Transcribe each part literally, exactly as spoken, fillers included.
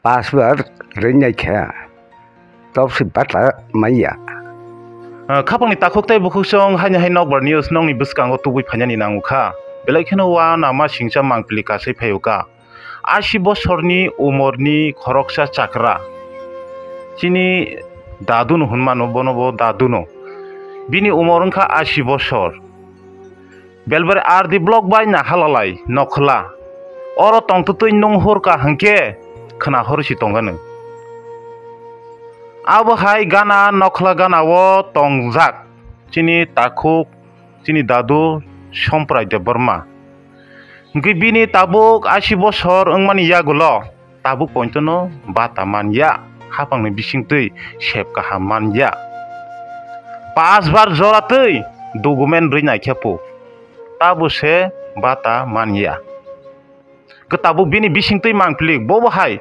Pas bar rinai kha, topsi bata maya. Ah, khapangni takhuk tei bukhuk song haini hai nokbar news nongni bwskango tubui phainani nango kha. Belai kheno wa nama singcha mangpili kasai phaio ka. Asi bosorni umorni khoroksa chakra. Chini dadu no hwnmano, bono bo dadu no. Bini umor wngkha asi bosor. Belbari R D block bai Nahalalai Nokhla. Oro tongtwtwi nung hor ka hwnkhe khwna hor si tongano. Abo hai gana Nokhla gana o tongjak chini takhuk, chini dadu Somprai Debbarma. Hwnkhe bini tabuk asi bosor wngmani yagulo tabuk pointono bata man ya, hapangni bisingtwi sep kaham man ya. Pas bar jora twi document rwi naikhe po, tabo se bata man ya. Khe tabuk bini bisingtwi mangpili, bobo hai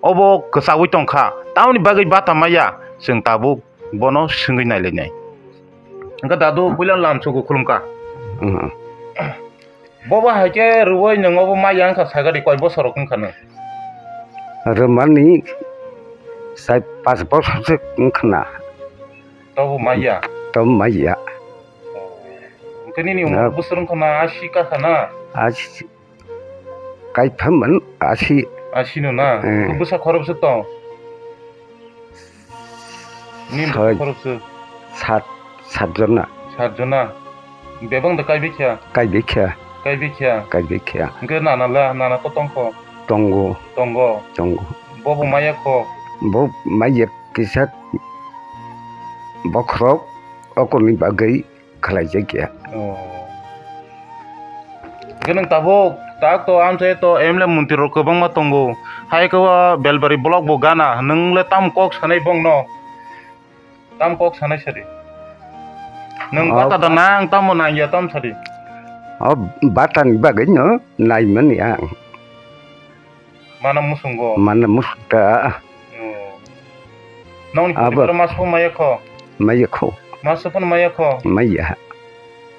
obo kwchaui tongkha, tamoni bagwi bata maya, chwng tabuk bono swngwi nailainai. Hwnkhe dadu builang lamsogo khulumkha. Mhm. Bobo hai khe rwui nwng obo maya wngkha sagari koi bosor rok wngkha nw? Rwmani sai pas bosor se wngkha na. Tobo maya? Tobo maya. Hwnkhe nini umor bwswk wngkha na, asi kakha na? Asi, kaipha man asi. Asi no na? Eh. Bwsa khoroksa tong? Nini bwsa khoroksa? Sat, sat jona. Sat jona. Bebang da kaibai kha? Kaibai kha. Kaibai kha? Kaibai kha. Hwnkhe nana la, nana to tongkho? Tongo. Tongo. Tongo. Bobo maya kho? Bo maya kisa bokhorok okorni bagwi khlaijak ya. Oh. Hwnkhe nwng tabuk tak to amchai to M L A montri rok kwbangma tongo. Hai khe o Belbari block bo gana. Nwng le tamo kok sanai bongno? Tamo kok sanai sadi? Nwng bata da nang tamo nang ya tamo sadi? O bata ni bagwi no nai mani ang. Mana musungo? Mana musung ta. Oh. Nongni abo putri mas phone maya kho? Maya kho. Mas phone maya kho? Maya.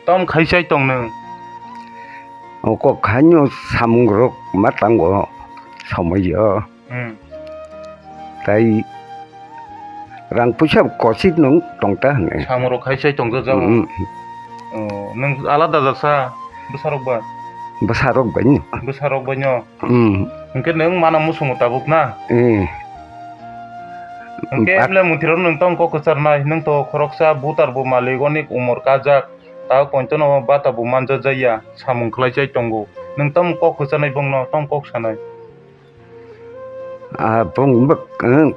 Tom khai chai tong nung? Oko khanyo samung rok ma tango somoi yo. Hmm. Tai rang puisa kosi nung tongta hane. Samung rok khai chai tong jao. Hmm. Oh, nung alada jasa bwsa rok ba? Bwsa rok bai no. Bwsa rok bai no. Hmm. Hwnkhe nwng mana musungo tabuk na? Hmm. Hwnkhe bat- M L A montri rok nwng tong kok kwcharnai, nwng to khoroksa voter bo malik onek umor kajak, tabuk pointono bata bo manjak jaya, samung khlai chai tongo. Nwng tamo kok kwcharnai bongno, tamo kok sanai? Ah, bong bak, eh,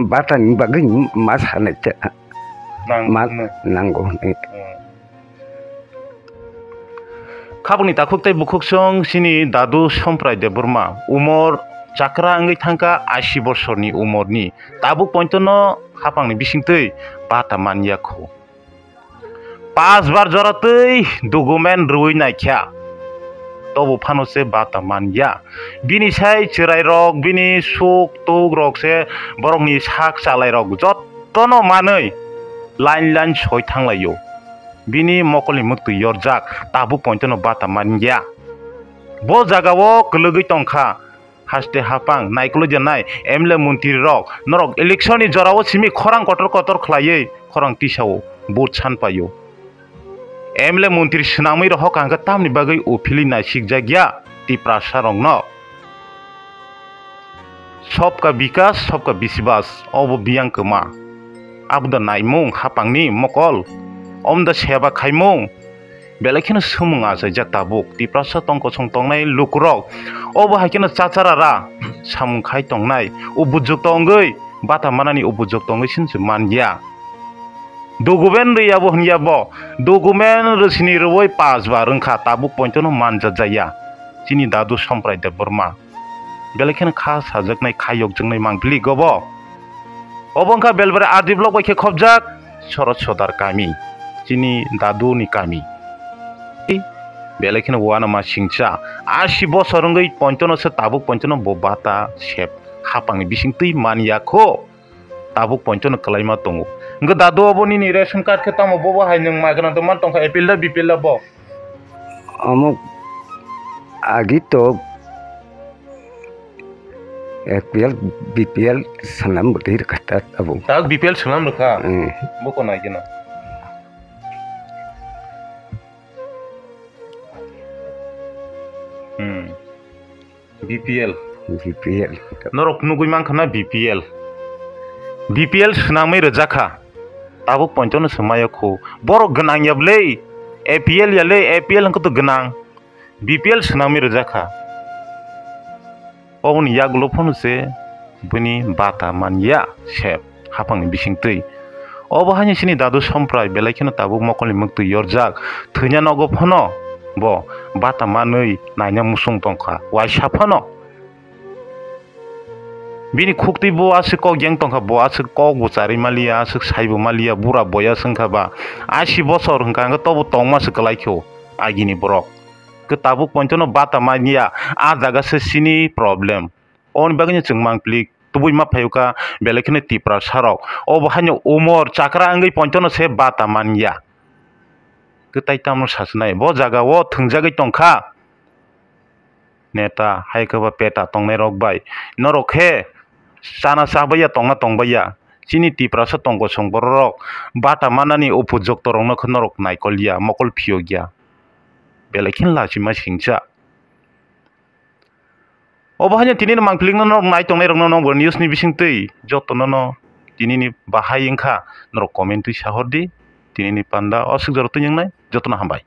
batani bagwi ma sanai ta. Nang-, ma-, nang-, nango hwnwi. Hmm. Khabangni takhuk tei bukhuk song chini dadu Somprai Debbarma, umor chakra wngwi thangkha ashi bosorni umorni. Tabuk pointono hapangni bisingtwi bata man ya kho. Pas bar jora twi document rwui naikha, tobo phano se bata man ya. Bini sai chwrairok, bini suk tuk rok se borokni sak chalairok jottono manwi line line soi thanglaio. Bini mokolni mwktwi yorjak, tabuk pointono bata man ya. Bo jagao kwlwgwi tongkha. Haste hapang naikolwi janai M L A montri rok norok election ni jorao simi khorang kotor kotor khlaiwi khorang tisao vote san paio. M L A montri swnamwi rohok ang khe tamni bagwi uphilwi naisikjak ya Tiprasa rokno. Sobka bikas, sobka bisibas, obo biyang kwma. Abo da naimung hapangni mokol, om da seba khaimung. Belai kheno swmung achaijak tabuk Tiprasa tongkosong tongnai lukurok. Obo hai kheno chachara ra samung khai tongnai. O bujwk tongwi bata manani o bujwk tongwi sinse man ya. Document rwya bo hwnya bo. Document rwsini rwui pas bar wngkha tabuk pointono manjak jaya. Chini dadu Somprai Debbarma. Belai kheno kha sajaknai, kha yokjaknai mangpili gobo. Obo wngkha Belbari R D block bai khe khopjak Sorot Sodar kami, chini dadu ni kami. Belai kheno uanama singcha, ashi bosor wngwi pointono se tabuk pointono bo bata sep hapangni bisingtwi man ya kho. Tabuk pointono kwlaima tongo. Wngkha dadu obo nini ration card khe tamo bobo hai nwng maigrant man tongkha A P L da B P L da bo? Omo agi to A P L, B P L swnam bwtwi rwkha ta abo. Tabuk B P L swnam rwkha? Hmm. Bo konai geno. Hmm. B P L. B P L. Norok nugui mankha na B P L. B P L swnamwi rwjakha. Tabuk pointono swmai o khu. Borok gwnang ya bwlwi. A P L ya le, A P L wngkha to gwnang. B P L swnamwi rwjakha. Oboni yagulo phano se bini bata man ya se haphangni bisingtwi. Obo haino chini dadu Somprai belai kheno tabuk mokolni mwktwi yorjak. Thwina nogo phano bo bata manwi naina muchung tongkha. Waisa phano bini khuktwi bo aswk kok yang tongkha, bo aswk kok bo charwi maliya, aswk saibo maliya, bura boya se wngkha ba. Ashi bosor hwnkha hwnkhe tobo tongma se kwlai kho agini borok. Khe tabuk pointono bata manya, ah jaga se chini problem. Oboni bagwino chwng mangpili tubui ma phaio kha belai kheno Tiprasa rok. Obo haino umor chakra wngwi pointono se bata manya. Khe tai tamo sasinai? Bo jaga o thwngjagwi tongkha. Neta hai khe ba peta tongnai rok bai. Norok khe chana chabaiya tongna tongbaiya. Chini Tiprasa tong kosong borok rok bata manani upojukto rokno khe norok naikolya, mokol phiyokya. Belai kheno lachima singcha. Obo haino tini no mangpili no norok nai tongnai rokno nokbar news ni bisingtwi jotono no tini ni bahai wngkha norok comment twi sahordi. Tini ni panda o swk jorok twi wngnai jotono hambai.